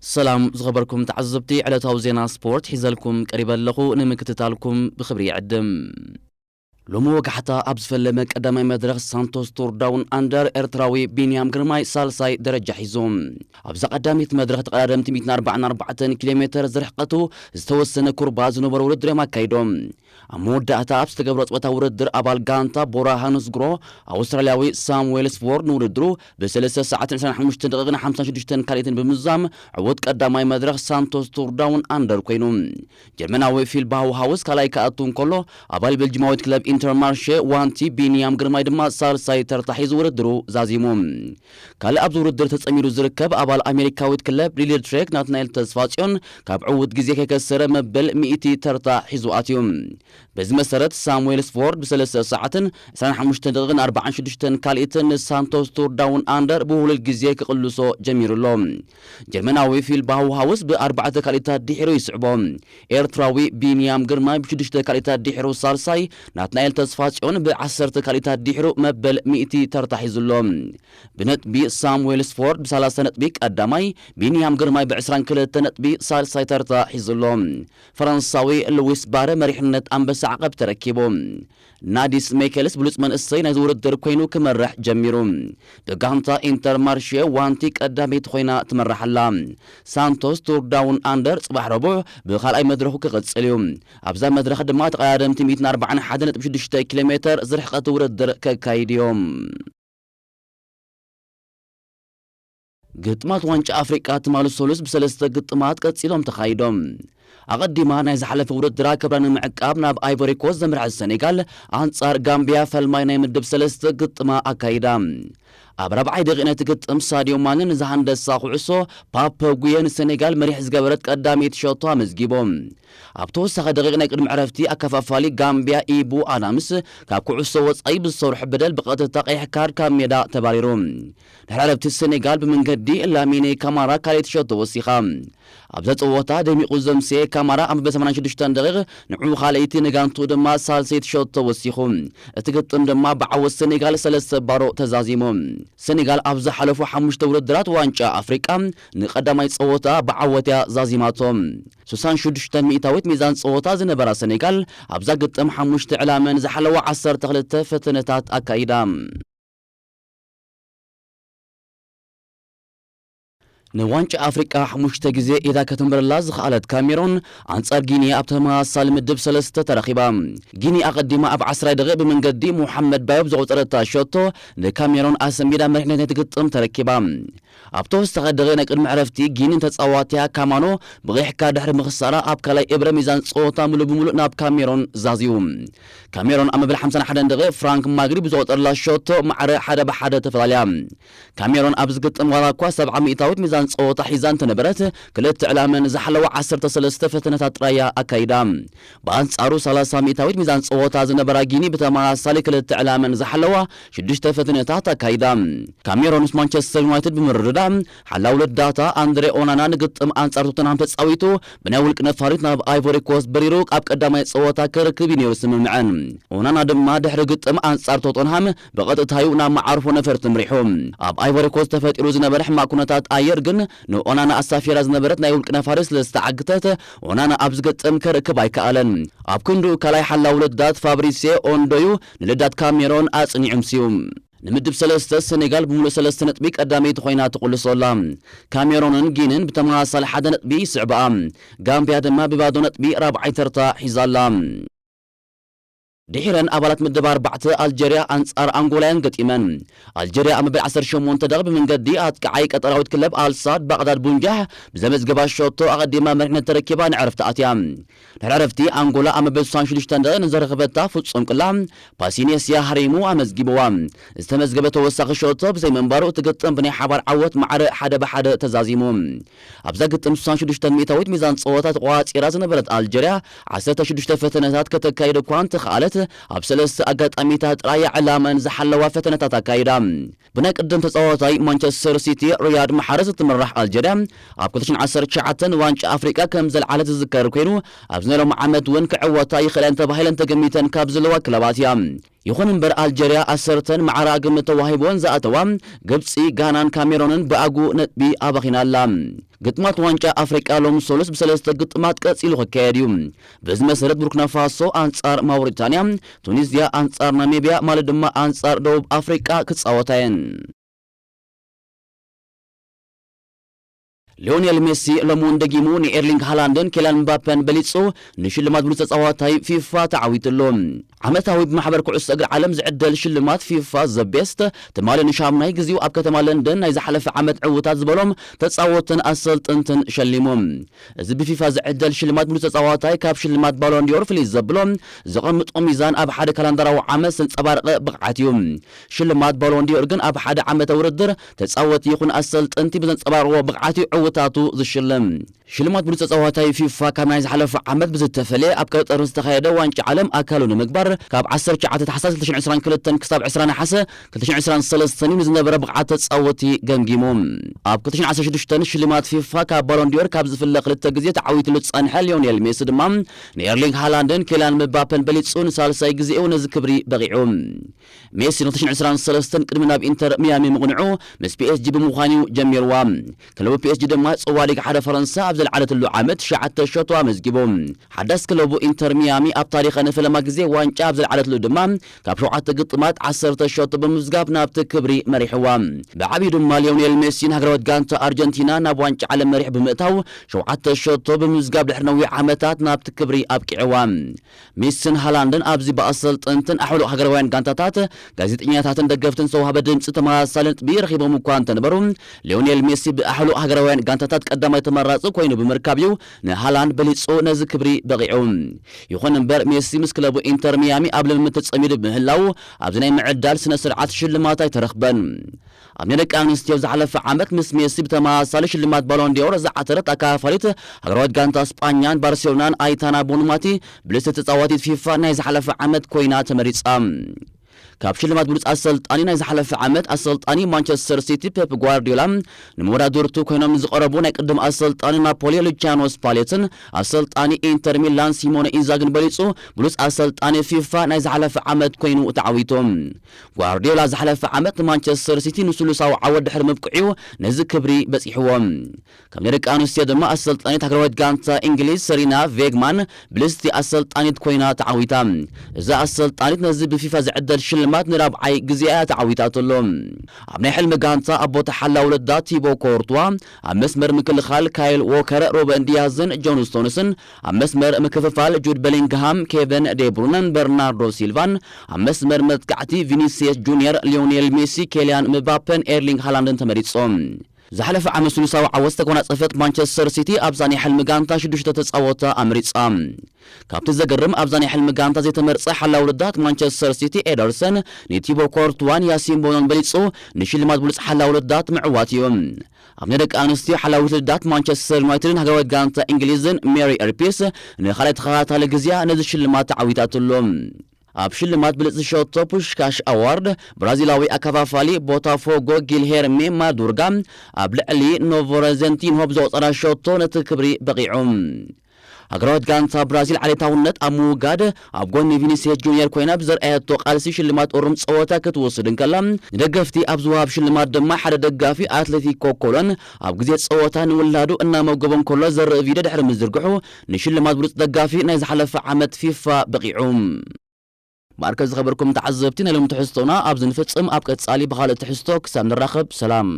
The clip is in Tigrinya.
ሰላም ዝኸበርኩም ተዓዘብቲ፣ ዕለታዊ ዜና ስፖርት ሒዘልኩም ቀሪበ ኣለኹ። ንምክትታልኩም ብኽብሪ ይዕድም። ሎሚ ወጋሕታ ኣብ ዝፈለመ ቀዳማይ መድረኽ ሳንቶስ ቱር ዳውን ኣንደር ኤርትራዊ ቢንያም ግርማይ ሳልሳይ ደረጃ ሒዙ። ኣብዛ ቀዳሚት መድረኽ ተቐዳደምቲ ሚእትን ኣርባዓን ኣርባዕተን ኪሎ ሜተር ዝርሕቀቱ ዝተወሰነ ኩርባ ዝነበሮ ውድድር እዮም ኣካይዶም። ኣብ መወዳእታ ኣብ ዝተገብረ ጾታ ውድድር ኣባል ጋንታ ቦራ ሃንስግሮ ኣውስትራልያዊ ሳሙኤል ስፎርድ ንውድድሩ ብ ሰለስተ ሰዓትን ዕስራን ሓሙሽተን ደቂቕን ሓምሳን ሽዱሽተን ካልኢትን ብምዝዛም ዕዉት ቀዳማይ መድረኽ ሳንቶስ ቱር ዳውን ኣንደር ኮይኑ። ጀርመናዊ ፊል ባውሃውስ ካልኣይ ክኣቱ እንከሎ፣ ኣባል ቤልጂማዊት ክለብ ኢንተርማርሼ ዋንቲ ቢንያም ግርማይ ድማ ሳልሳይ ተርታ ሒዙ ውድድሩ ዛዚሙ። ካልእ ኣብዚ ውድድር ተጸሚዱ ዝርከብ ኣባል ኣሜሪካዊት ክለብ ሊልትሬክ ናትናኤል ተስፋጽዮን ካብ ዕዉት ግዜ ከይከሰረ መበል ሚእቲ ተርታ ሒዙ ኣትዩ። በዚ መሰረት ሳሙኤል ስፎርድ ብሰለስተ ሰዓትን ዕስራን ሓሙሽተን ደቂቕን ኣርባዓን ሽዱሽተን ካልኢትን ንሳንቶስ ቱር ዳውን ኣንደር ብውህሉል ግዜ ክቕልሶ ጀሚሩ ኣሎ። ጀርመናዊ ፊል ባውሃውስ ብኣርባዕተ ካልኢታት ድሒሩ ይስዕቦ። ኤርትራዊ ቢንያም ግርማይ ብሽዱሽተ ካልኢታት ድሒሩ ሳልሳይ፣ ናትናኤል ተስፋጽዮን ብዓሰርተ ካልኢታት ድሒሩ መበል ሚእቲ ተርታ ሒዙ ኣሎ። ብነጥቢ ሳሙኤል ስፎርድ ብሰላሳ ነጥቢ ቀዳማይ፣ ቢንያም ግርማይ ብዕስራን ክልተ ነጥቢ ሳልሳይ ተርታ ሒዙ ኣሎ። ፈረንሳዊ ሉዊስ ባረ መሪሕነት ኣንበሳ ዓቐብ ተረኪቡ። ናዲስ ሜኬልስ ብሉጽ መንእሰይ ናይዚ ውድድር ኮይኑ ክመርሕ ጀሚሩ። ብጋንታ ኢንተር ማርሼ ዋንቲ ቀዳመይቲ ኮይና ትመርሕ ኣላ። ሳንቶስ ቱር ዳውን ኣንደር ጽባሕ ረቡዕ ብኻልኣይ መድረኹ ክቕጽል እዩ። ኣብዛ መድረኽ ድማ ተቐዳደምቲ ሚእትን ኣርባዓን ሓደን ነጥቢ ሽዱሽተ ኪሎ ሜተር ዝርሕቀት ውድድር ከካይድ እዮም። ግጥማት ዋንጫ ኣፍሪቃ ትማሊ ሰሉስ ብሰለስተ ግጥማት ቀጺሎም ተኻይዶም። ኣቐዲማ ናይ ዝሓለፈ ውድድራ ክብራ ንምዕቃብ ናብ ኣይቮሪ ኮስት ዘምርሐት ሰኔጋል ኣንጻር ጋምቢያ ፈልማይ ናይ ምድብ ሰለስተ ግጥማ ኣካይዳ። ኣብ ራብዓይ ደቂቕ ናይቲ ግጥም ሳድዮ ማነ ንዝሃንደሳ ኩዕሶ ፓፐ ጉየ ንሰኔጋል መሪሕ ዝገበረት ቀዳመይቲ ሸቶ ኣመዝጊቦም። ኣብ ተወሳኺ ደቂቕ ናይ ቅድሚ ዕረፍቲ ኣከፋፋሊ ጋምቢያ ኢቡ ኣዳምስ ካብ ኩዕሶ ወጻኢ ብዝሰርሑ በደል ብቐጥታ ቀይሕ ካርድ ካብ ሜዳ ተባሪሩ። ድሕሪ ዕረፍቲ ሰኔጋል ብመንገዲ ላሚኔ ካማራ ካልኣይቲ ሸቶ ወሲኻ። ኣብዛ ጸወታ ደሚቑ ዘምስየ ካማራ ኣብ መበል ሰማንያን ሽዱሽተን ደቂቕ ንዕኡ ካልኣይቲ ንጋንትኡ ድማ ሳልሰይቲ ሸቶ ወሲኹ። እቲ ግጥም ድማ ብዓወት ሰኔጋል ሰለስተ ባሮ ተዛዚሙ። ሰኔጋል ኣብ ዝሓለፉ ሓሙሽተ ውድድራት ዋንጫ ኣፍሪቃ ንቐዳማይ ጸወታ ብዓወት እያ ዛዚማቶ። ስሳን ሽዱሽተ ሚእታዊት ሚዛን ጸወታ ዝነበራ ሰኔጋል ኣብዛ ግጥም ሓሙሽተ ዕላመን ዝሓለዋ ዓሰርተ ክልተ ፈተነታት ኣካይዳ። ንዋንጫ ኣፍሪቃ ሓሙሽተ ግዜ ኢዳ ከተንብረላ ዝኸኣለት ካሜሮን ኣንጻር ጊኒ ኣብ ተመሳሳሊ ምድብ ሰለስተ ተረኺባ። ጊኒ ኣቐዲማ ኣብ ዓስራይ ደቂቕ ብመንገዲ ሙሓመድ ባዮብ ዘቑጸረታ ሸቶ ንካሜሮን ኣሰንቢዳ መሪሕነት ናይቲ ግጥም ተረኪባ። ኣብ ተወሳኺ ደቂቕ ናይ ቅድሚ ዕረፍቲ ጊኒን ተጻዋቲያ ካማኖ ብቐይሕ ካርድ ድሕሪ ምኽሳራ ኣብ ካልኣይ እብረ ሚዛን ጸወታ ምሉእ ብምሉእ ናብ ካሜሮን ዛዝዩ። ካሜሮን ኣብ መበል ሓምሳን ሓደን ደቂቕ ፍራንክ ማግሪ ብዘቑጸረላ ሸቶ ማዕረ ሓደ ብሓደ ተፈላልያ። ካሜሮን ኣብዚ ግጥም ዋላ እኳ ሰብዓ ሚእታዊት ሚዛን ጸወታ ሒዛ እንተነበረት፣ ክልተ ዕላመን ዝሓለዋ ዓሰርተ ሰለስተ ፈተነታት ጥራይ እያ ኣካይዳ። ብኣንጻሩ ሰላሳ ሚእታዊት ሚዛን ጸወታ ዝነበራ ጊኒ ብተመሳሳሊ ክልተ ዕላመን ዝሓለዋ ሽዱሽተ ፈተነታት ኣካይዳ። ካሜሮን ምስ ማንቸስተር ዩናይትድ ብምርድዳእ፣ ሓላው ልዳታ ኣንድሬ ኦናና ንግጥም ኣንጻር ቶተንሃም ተጻዊቱ ብናይ ውልቂ ነፋሪት ናብ ኣይቮሪ ኮስት በሪሩ ኣብ ቀዳማይ ጸወታ ክርክብ እዩ ነይሩ ስምምዐን። ኦናና ድማ ድሕሪ ግጥም ኣንጻር ቶተንሃም ብቐጥታዩ ናብ መዓርፎ ነፈርቲ ምሪሑ። ኣብ ኣይቮሪ ኮስት ተፈጢሩ ዝነበረ ሕማቕ ኩነታት ኣየር ግን ንኦናና ኣሳፊራ ዝነበረት ናይ ውልቂ ነፋሪት ስለ ዝተዓግተት፣ ኦናና ኣብ ዝግጥም ክርክብ ኣይከኣለን። ኣብ ክንድኡ ካልኣይ ሓላው ልዳት ፋብሪሴ ኦንዶዩ ንልዳት ካሜሮን ኣጽኒዑ ምስዩ። ንምድብ ሰለስተ ሰኔጋል ብምሉእ ሰለስተ ነጥቢ ቀዳመይቲ ኮይና ትቕልሶ ኣላ። ካሜሮንን ጊንን ብተመሳሳሊ ሓደ ነጥቢ ይስዕብኣ። ጋምቢያ ድማ ብባዶ ነጥቢ ራብዓይ ተርታ ሒዛ ኣላ። ድሒረን ኣባላት ምድብ ኣርባዕተ ኣልጀርያ ኣንጻር ኣንጎላ እየን ገጢመን። ኣልጀርያ ኣብ መበል ዓሰርተ ሸሞንተ ደቂቕ ብመንገዲ ኣጥቃዓይ ቀጠራዊት ክለብ ኣልሳድ ባቕዳድ ቡንጃሕ ብዘመዝገባ ሸቶ ኣቐዲማ መሪሕነት ተረኪባ ንዕረፍቲ ኣትያ። ድሕሪ ዕረፍቲ ኣንጎላ ኣብ መበል ስሳን ሽዱሽተን ደቂቕ ንዘረኸበታ ፍጹም ቅላ ፓሲኔስያ ሃሪሙ ኣመዝጊብዋ። ዝተመዝገበ ተወሳኺ ሸቶ ብዘይምንባሩ እቲ ግጥም ብናይ ሓባር ዓወት ማዕረ ሓደ ብሓደ ተዛዚሙ። ኣብዛ ግጥም ስሳን ሽዱሽተን ሚእታዊት ሚዛን ጸወታ ተቆጻጺራ ዝነበረት ኣልጀርያ ዓሰርተ ሽዱሽተ ፈተነታት ከተካይድ እኳ እንተኸኣለት፣ ኣብ ሰለስተ ኣጋጣሚታት ጥራይ ዕላመን ዝሓለዋ ፈተነታት ኣካይዳ። ብናይ ቅድም ተጻዋታይ ማንቸስተር ሲቲ ሪያድ ማሕረዝ እትምራሕ ኣልጀርያ ኣብ ክልተ ሽሕን ዓሰርተ ትሽዓተን ዋንጫ ኣፍሪቃ ከም ዘልዓለት ዝዝከር ኮይኑ፣ ኣብዚ ናይ ሎሚ ዓመት እውን ክዕወታ ይኽእላ እየን ተባሂለን ተገሚተን ካብ ዘለዋ ክለባት እያ። ይኹን እምበር ኣልጀርያ ዓሰርተን ማዕረ ግምት ተዋሂቦን ዝኣተዋ ግብጺ፣ ጋናን ካሜሮንን ብኣጉ ነጥቢ ኣባኺና ኣላ። ግጥማት ዋንጫ ኣፍሪቃ ሎም ሰሉስ ብሰለስተ ግጥማት ቀጺሉ ክካየድ እዩ። በዚ መሰረት ቡርኪና ፋሶ ኣንጻር ማውሪታንያ፣ ቱኒዝያ ኣንጻር ናሚብያ ማለት ድማ ኣንጻር ደቡብ ኣፍሪቃ ክጻወታ እየን። ሊዮኔል ሜሲ ሎሚ እውን ደጊሙ ንኤርሊንግ ሃላንድን ኬላን ምባፔን በሊጹ ንሽልማት ብሉጽ ተጻዋታይ ፊፋ ተዓዊትሉ። ዓመታዊ ብማሕበር ኩዕሶ እግሪ ዓለም ዝዕደል ሽልማት ፊፋ ዘ ቤስት ትማሊ ንሻምናይ ግዜኡ ኣብ ከተማ ለንደን ናይ ዝሓለፈ ዓመት ዕውታት ዝበሎም ተጻወትን ኣሰልጥንትን ሸሊሙ። እዚ ብፊፋ ዝዕደል ሽልማት ብሉጽ ተጻዋታይ ካብ ሽልማት ባሎንዲዮር ፍልይ ዘብሎ ዘቐምጦ ሚዛን ኣብ ሓደ ካላንዳራዊ ዓመት ዘንጸባረቐ ብቕዓት እዩ። ሽልማት ባሎንዲዮር ግን ኣብ ሓደ ዓመተ ውድድር ተጻወቲ ይኹን ኣሰልጥንቲ ብዘንጸባረቕዎ ብቕዓት እዩ ዕውታቱ ዝሽለም። ሽልማት ብሉጽ ተጻዋታይ ፊፋ ካብ ናይ ዝሓለፈ ዓመት ብዝተፈለየ ኣብ ቀጠር ዝተኻየደ ዋንጫ ዓለም ኣካሉ ንምግባር ካብ ዓሰርተ ትሽዓተ ታሕሳስ ክልተ ሽሕን ዕስራን ክልተን ክሳብ ዕስራ ነሓሰ ክልተ ሽሕን ዕስራን ሰለስተን እዩ ንዝነበረ ብቕዓት ተጻወቲ ገምጊሙ። ኣብ ክልተ ሽሕን ዓሰርተ ሽዱሽተን ሽልማት ፊፋ ካብ ባሎንዲዮር ካብ ዝፍለ ክልተ ግዜ ተዓዊትሉ ዝጸንሐ ሊዮኔል ሜሲ ድማ ንኤርሊንግ ሃላንድን ኬላን ምባፐን በሊጹ ንሳልሳይ ግዜኡ ነዚ ክብሪ በቒዑ። ሜሲ ንክልተ ሽሕን ዕስራን ሰለስተን ቅድሚ ናብ ኢንተር ሚያሚ ምቕንዑ ምስ ፒ ኤስ ጂ ብምዃን እዩ ጀሚርዋ። ክለቡ ፒ ኤስ ጂ ድማ ጽዋ ሊግ ሓደ ፈረንሳ ኣብ ዘልዓለትሉ ዓመት ትሽዓተ ሸቶ ኣመዝጊቡ። ሓዳስ ክለቡ ኢንተር ሚያሚ ኣብ ታሪኸ ንፈለማ ግዜ ዋንጫ ኣብ ዘልዓለትሉ ድማ ካብ ሸውዓተ ግጥማት ዓሰርተ ሸቶ ብምምዝጋብ ናብቲ ክብሪ መሪሕዋ። ብዓብዩ ድማ ሊዮኔል ሜሲ ንሃገራዊት ጋንታ ኣርጀንቲና ናብ ዋንጫ ዓለም መሪሕ ብምእታው ሸውዓተ ሸቶ ብምምዝጋብ ድሕሪ ነዊሕ ዓመታት ናብቲ ክብሪ ኣብቂዕዋ። ሜስን ሃላንድን ኣብዚ ብኣሰልጠንትን ኣሕሉቕ ሃገራውያን ጋንታታት፣ ጋዜጠኛታትን ደገፍትን ዝተዋህበ ድምፂ ተመሳሳሊ ነጥቢ ረኺቦም እኳ እንተነበሩ፣ ሊዮኔል ሜሲ ብኣሕሉቕ ሃገራውያን ጋንታታት ቀዳማይ ተመራፂ ኮይኑ ብምርካብ እዩ ንሃላንድ በሊፁ ነዚ ክብሪ በቒዑ። ይኹን እምበር ሜሲ ምስ ክለቡ ኢንተር ሚያሚ ኣብ ልምምድ ተፀሚዱ ብምህላው ኣብዚ ናይ ምዕዳል ስነ ስርዓት ሽልማት ኣይተረኽበን። ኣብ ናይ ደቂ ኣንስትዮ ዝሓለፈ ዓመት ምስ ሜሲ ብተመሳሳሊ ሽልማት ባሎን ዲዮር ዝዓተረት ኣካፋሊት ሃገራዊት ጋንታ ስጳኛን ባርሴሎናን ኣይታና ቦኑማቲ ብልጽቲ ተጻዋቲት ፊፋ ናይ ዝሓለፈ ዓመት ኮይና ተመሪጻ። ካብ ሽልማት ብሉጽ ኣሰልጣኒ ናይ ዝሓለፈ ዓመት ኣሰልጣኒ ማንቸስተር ሲቲ ፔፕ ጓርዲዮላ ንመወዳድርቱ ኮይኖም ዝቐረቡ ናይ ቅድም ኣሰልጣኒ ናፖሊ ሉቺያኖ ስፓሌትን ኣሰልጣኒ ኢንተር ሚላን ሲሞነ ኢንዛግን በሊጹ ብሉጽ ኣሰልጣኒ ፊፋ ናይ ዝሓለፈ ዓመት ኮይኑ ተዓዊቱ። ጓርዲዮላ ዝሓለፈ ዓመት ንማንቸስተር ሲቲ ንስሉሳዊ ዓወት ድሕሪ ምብቅዑ ነዚ ክብሪ በጺሕዎ። ካብ ናይ ደቂ ኣንስትዮ ድማ ኣሰልጣኒት ሃገራዊት ጋንታ እንግሊዝ ሰሪና ቬግማን ብልጽቲ ኣሰልጣኒት ኮይና ተዓዊታ። እዛ ኣሰልጣኒት ነዚ ብፊፋ ዝዕደል ሽልማት ንራብዓይ ግዜ እያ ተዓዊታትሉ። ኣብ ናይ ሕልሚ ጋንታ ኣቦ ተሓላው ልዳ ቲቦ ኮርቱዋ፣ ኣብ መስመር ምክልኻል ካይል ዎከር፣ ሩበን ዲያዝን ጆን ስቶንስን፣ ኣብ መስመር ምክፍፋል ጁድ ቤሊንግሃም፣ ኬቨን ዴብሩነን በርናርዶ ሲልቫን፣ ኣብ መስመር መጥቃዕቲ ቪኒሲየስ ጁኒየር፣ ሊዮኔል ሜሲ፣ ኬልያን ምባፐን ኤርሊንግ ሃላንድን ተመሪጾም። ዝሓለፈ ዓመት ስሉሳዊ ዓወት ዝተጎናጸፈት ማንቸስተር ሲቲ ኣብዛ ናይ ሕልሚ ጋንታ ሽዱሽተ ተጻወታ ኣምሪጻ። ካብቲ ዘገርም ኣብዛ ናይ ሕልሚ ጋንታ ዘይተመርጸ ሓላው ልዳት ማንቸስተር ሲቲ ኤደርሰን ንቲቦ ኮርቱዋን ያሲን ቦኖን በሊጹ ንሽልማት ብሉጽ ሓላው ልዳት ምዕዋት እዩ። ኣብ ናይ ደቂ ኣንስትዮ ሓላዊት ልዳት ማንቸስተር ዩናይትድን ሃገራዊት ጋንታ እንግሊዝን ሜሪ ኤርፒስ ንኻልኣይ ተኸታታሊ ግዜያ ነዚ ሽልማት ተዓዊታትሉ። ኣብ ሽልማት ብልጽቲ ሸቶ ፑሽካሽ ኣዋርድ ብራዚላዊ ኣከፋፋሊ ቦታፎጎ ጊልሄርሜ ማዱርጋ ኣብ ልዕሊ ኖቮ ሬዘንቲንሆ ብዘውጸራ ሸቶ ነቲ ክብሪ በቒዑ። ሃገራዊት ጋንታ ብራዚል ዓሌታውነት ኣብ ምውጋድ ኣብ ጎኒ ቪኒሲየስ ጁኒየር ኮይና ብዘርኣየቶ ቃልሲ ሽልማት እሩም ጸወታ ክትወስድ እንከላ ንደገፍቲ ኣብ ዝወሃብ ሽልማት ድማ ሓደ ደጋፊ ኣትሌቲኮ ኮሎን ኣብ ግዜ ጸወታ ንውላዱ እናመገቦ እንከሎ ዘርኢ ቪድዮ ድሕሪ ምዝርግሑ ንሽልማት ብሉጽ ደጋፊ ናይ ዝሓለፈ ዓመት ፊፋ በቒዑ። ማርከ ዝኸበርኩም ተዓዘብቲ ናይ ሎሚ ትሕዝቶና ኣብዚ ንፍጽም። ኣብ ቀጻሊ ብኻልእ ትሕዝቶ ክሳብ ንራኸብ ሰላም።